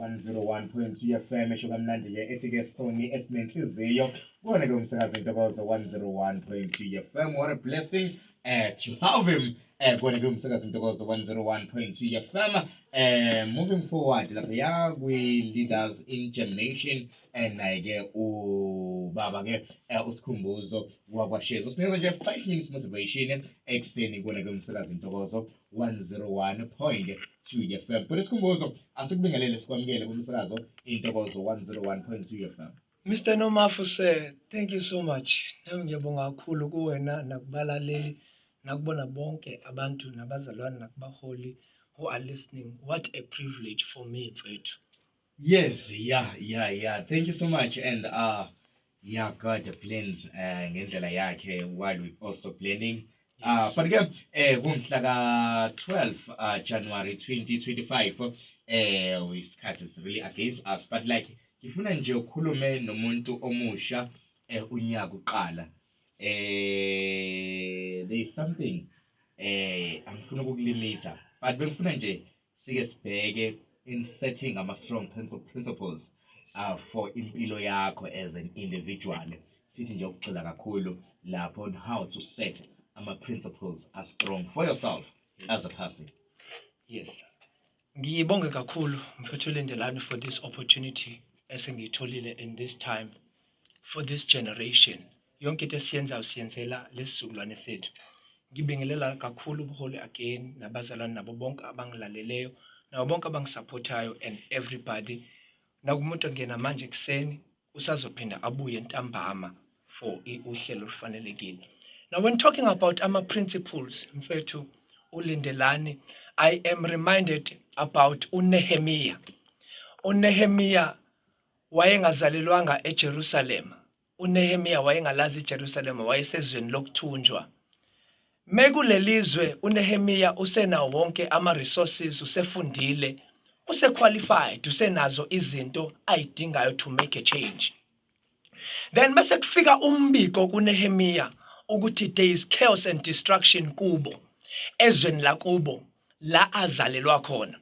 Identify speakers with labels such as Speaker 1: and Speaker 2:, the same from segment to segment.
Speaker 1: 101.2 FM esho kamnandi-ke ethi-ke soni esinenhliziyo kuwona-ke umsakazo Intokozo 101.2 FM. What a blessing to have him kuwona-ke umsakazo Intokozo 101.2 FM. Moving forward lapha kwi-Leaders in Germination, naye-ke ubaba-ke uSikhumbuzo wakwaShezi usinikeza nje 5 minutes motivation ekuseni kuwona-ke umsakazo Intokozo 101.2 FM. But Sikhumbuzo, asikubingelele, sikwamukele kumsakazo Intokozo 101.2 FM.
Speaker 2: Mr Nomafu sir, thank you so much. Nami ngiyabonga kakhulu kuwena nakubalaleli nakubona bonke abantu nabazalwane nakubaholi who are listening. What a privilege for me, mfethu.
Speaker 1: Yes, yeah. Thank you so much. And yeah, God plans ngendlela yakhe while we also planning. But ke kumhla ka 12 January 2025, isikhathi is really against us, but like ngifuna nje ukukhulume nomuntu omusha unyaka uqala. There is something angifuna ukukulimita, but bengifuna nje sike sibheke in setting ama strong principles for impilo yakho as an individual. Sithi nje ukugxila kakhulu lapho on how to set ama principles are strong for yourself as a person.
Speaker 2: Yes. Ngibonge kakhulu, mfethu Lindelani, for this opportunity esengiyitholile in this time for this generation. Yonke into esiyenzayo siyenzela lesizukulwane sethu. Ngibingelela kakhulu ubuholi again nabazalwane nabo bonke abangilaleleyo nabo bonke abangisupportayo and everybody. Nakumuntu ongena manje ekuseni usazophinda abuye ntambama for uhlelo olufanelekile. Now, when talking about ama principles, mfethu uLindelani, I am reminded about uNehemiah. UNehemiah wayengazalelwanga eJerusalema. UNehemiah wayengalazi iJerusalema, wayesezweni lokuthunjwa. Mekulelizwe uNehemiah usenawo wonke ama-resources, usefundile, use-qualified, usenazo izinto ayidingayo to make a change. Then bese kufika umbiko kuNehemiah ukuthi there is chaos and destruction kubo, ezweni lakubo la azalelwa khona.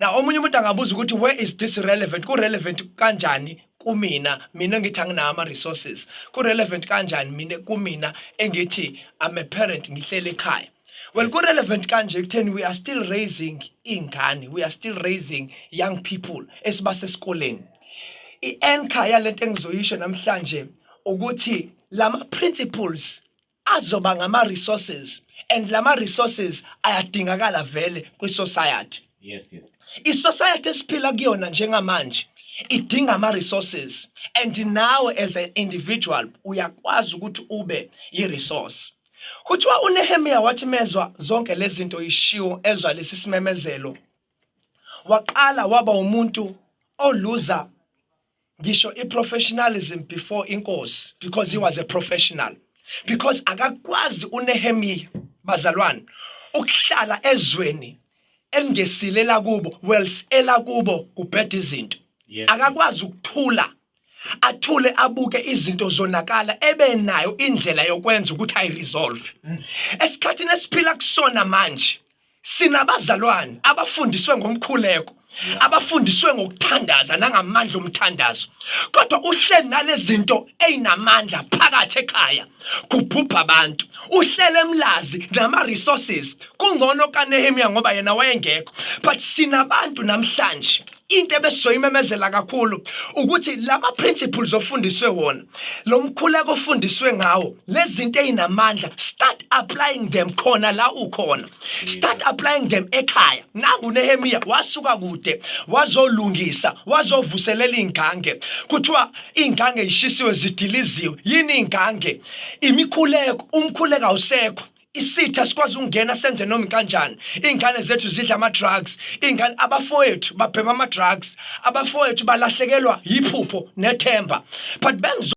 Speaker 2: Now omunye umuntu angabuza ukuthi where is this relevant? Ku relevant kanjani kumina, mina ngithi anginawo ama resources? Ku relevant kanjani mina kumina engithi I'm a parent, ngihlele ekhaya? Well, ku relevant kanje ekutheni we are still raising ingane, we are still raising young people esibasesikoleni. I-anchor yalento engizoyisho namhlanje ukuthi lama principles azoba ngama resources and lama resources ayadingakala vele kwi-society. I-society esiphila kuyona njengamanje idinga ama-resources and nawe as an individual uyakwazi ukuthi ube i-resource. Kuthiwa uNehemiya wathi mezwa zonke lezi zinto ishiwo, ezwa lesi simemezelo, waqala waba umuntu oluza ngisho i-professionalism before inkosi because he was a professional, because akakwazi uNehemiya, bazalwane, ukuhlala ezweni elingesile lakubo, well, elakubo kubheda izinto. Akakwazi ukuthula, athule abuke izinto zonakala ebe nayo indlela yokwenza ukuthi ayiresolve. Esikhathini esiphila kusona manje sinabazalwane abafundiswe ngomkhuleko, abafundiswe ngokuthandaza nangamandla omthandazo, kodwa uhleli nalezi zinto eyinamandla phakathi ekhaya kubhubha abantu. Uhlele eMlazi nama resources kungcono kaNehemiah ngoba yena wayengekho, but sinabantu namhlanje. Into ebesizoyimemezela kakhulu ukuthi lama principles ofundiswe wona, lo mkhuleko ofundiswe ngawo, lezi zinto ezinamandla, start applying them khona la ukhona, start applying them ekhaya. Nangu Nehemiah wasuka kude wazolungisa, wazovuselela ingange. Kuthiwa ingange ishisiwe, zidiliziwe. Yini ingange? Imikhuleko. Umkhuleko awusekho, isitha sikwazi ukungena senze noma kanjani. Ingane zethu zidla ama drugs, ingane, abafowethu babhema ama drugs, abafowethu balahlekelwa yiphupho nethemba, but bengizo